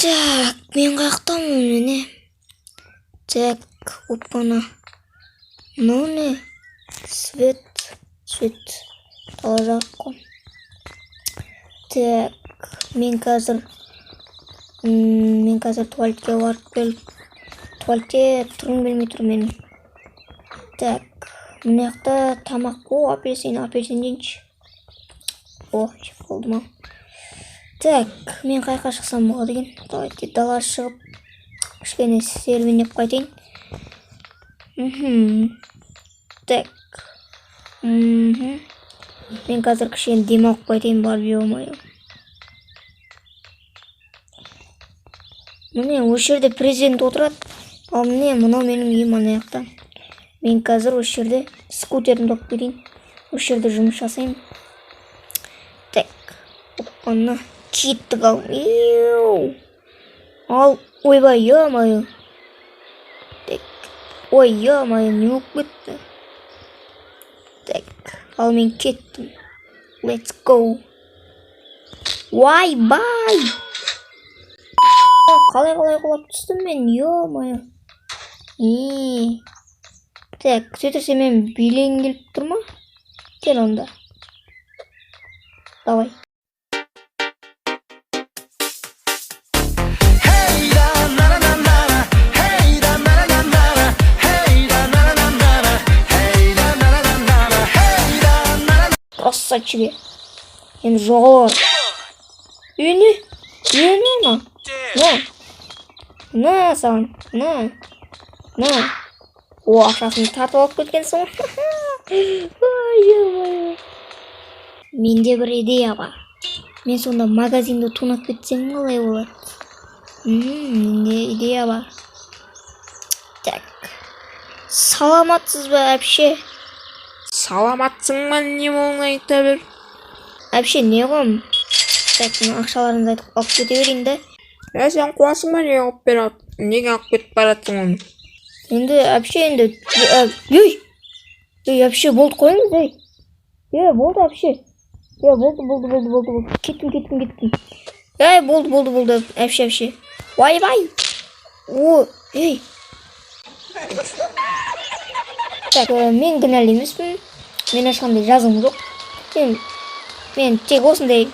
Так, мен қаяқтамын міне? Так, опана. Мынау не? Свет, свет. Дала жарық қой. Так, мен қазір туалетке барып келіп, туалетте тұрғым келмей тұр менің. Так, мына жақта тамақ. О, апельсин, апельсин жейінші. О, жеп болдым ау. Так, мен қай жаққа шықсам болады екен? Давайте далаға шығып, кішкене серуендеп қайтайын. Так. Мен қазір кішкене демалып қайтайын барып, ё-моё. Міне, осы жерде президент отырады. Ал міне, мынау менің үйім ана жақта. Мен қазір осы жерде скутерімді алып кетейін. Осы жерде жұмыс жасаймын. Так, опана, кеттік ал. Иу. Ал, ойбай, ё-моё. Так, ой, ё-моё, не болып кетті? Так, ал мен кеттім. Let's go. Ойбай! Қалай құлап түстім мен, ё-моё. И. Так, күте тұрса, мен билегім келіп тұр ма? Кел онда. Давай. Hey da na na na na na, hey da na na na na na, hey da na na na na na, hey da na na na na na, hey da na na. Красавчики. Енді жоғалып. Е, не? Е, не ана? На. На саған. На. На. О, ақшасын тартып алып кеткенсің ғой. Ай, ё-моё. Менде бір идея бар. Мен сонда магазинді тонап кетсем, қалай болады? Менде идея бар. Так. Саламатсыз ба, әпше? Саламатсың ба, не болғанын айта бер. Әпше, не қылам? Так, мына ақшаларыңызды айтып алып кете берейін да. Е, сен қуасың ба, не алып бер, неге алып кетіп баратсың оны? Енді, әпше, енді ей! Ей, әпше, болды, қойыңыз, ей. Е, болды, әпше. Е, болды, болды, болды, болды, болды. Кеттім, кеттім, кеттім. Ей, болды, болды, болды, әпше, әпше. Ойбай! О, ей. Так, мен кінәлі емеспін. Мен ешқандай жазығым жоқ. Мен тек осындай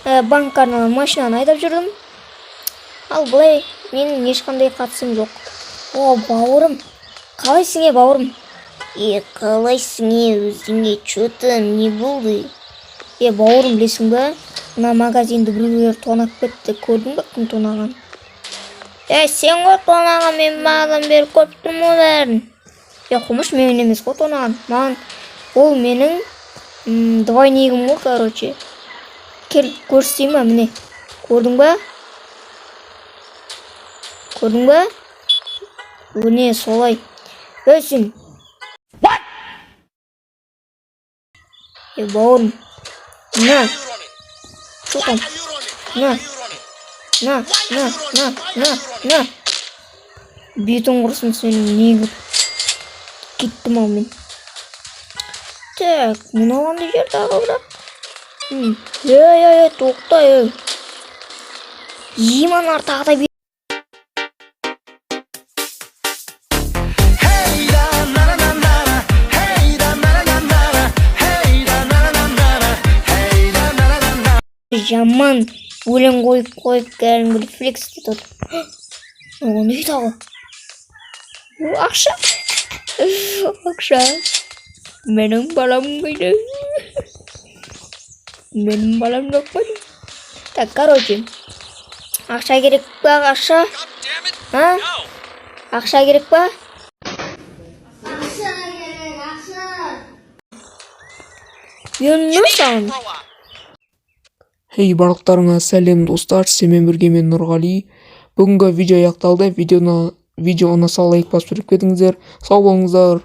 банкке арналған машинаны айдап жүрдім. Ал былай менің ешқандай қатысым жоқ. О, бауырым. Қалайсың, е, бауырым? Е, қалайсың, е, өзіңе, чё там, не болды? Е, бауырым, білесің ба? Мына магазинді біреулер тонап кетті. Көрдің ба, кім тонаған? Е, сен ғой тонаған, мен бағанадан бері көріп тұрмын ғой бәрін. Е, қумыш, мен емес қой тонаған. Маған ол менің двойнигім ғой, короче. Кел, көрсетейін ба, міне. Көрдің ба? Көрдің ба? Міне, солай. Ей, сен. Е, бауырым. На. Что там? На. На, на, на, на, на. Бетің құрсын сенің, не кеттім ау мен. Так, мынау қандай жер тағы бірақ? Ей, ей, ей, тоқта, ей. Иман тағы да. Hey da na na na na na, hey da na na na na na, hey da na na na na na, hey da na na na na. Жаман өлең қойып қойып, кәдімгі флекс етіп отыр. О, не тағы? О, ақша. Ақша. Менің балам қайда? Менің балам жоқ қой. Так, короче. Ақша керек па, ақша? А? Ақша керек па? Ақша керек, ақша. Енді саған. Хей, барлықтарыңа сәлем, достар! Сенімен бірге мен, Нұрғали. Бүгінгі видео аяқталды. Видеоны, видео ұнаса, лайк басып жүріп кетіңіздер. Сау болыңыздар.